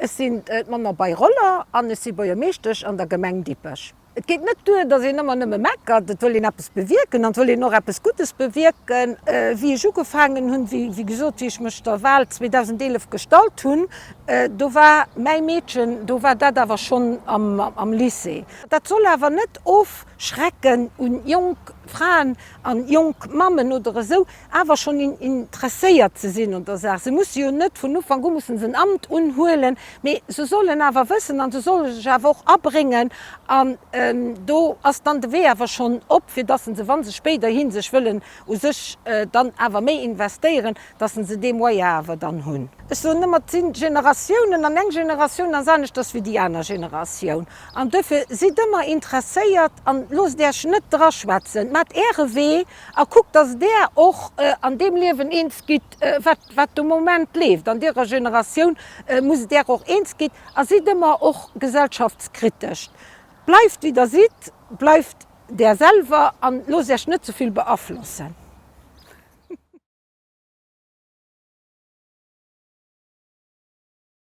Ech sinn d'Manon Bei-Roller an ech si Buergermeeschtesch an der Gemeng Dippech. Et geet net duer, datt een ëmmer nëmme meckert, et wëll een eppes bewierken an et wëll een och eppes Guddes bewierken. Wéi ech ugefaangen hunn, wéi gesot, wéi ech mech der Wahl 2011 gestallt hunn, do war mäi Meedchen, do war dat awer schonn am Lycée. Dat soll awer net ofschrecken un jonk Fraen an jonk Mammen oder esou, awer schonn interesséiert ze sinn un der Saach. Se musse jo net vun Ufank u mussen se en Amt unhuelen, mee se sollen awer wëssen an se solle sech awer och abréngen an do ass dann de Wee awer schonn op, fir dass se, wa se spéiderhi sech wëllen u sech dann awer méi investéieren, dass se dee Moyen awer dann hunn. Ech soen ëmmer, et si Generatiounen an eng Generatioun ass aneschters wéi déi aner Generatioun an duerfir sidd ëmmer interesséiert an loosst Iech net draschwätzen, maacht Äre Wee A kuckt, dass Der och an deem Liewen eens gitt, wat, wat de Moment leeft. An dierer Generatioun musst Der och eens gitt. A sidd ëmmer och gesellschaftskritesch. Bleift, wéi Der sidd, bleift Der selwer an loosst Iech net ze vill beaflossen.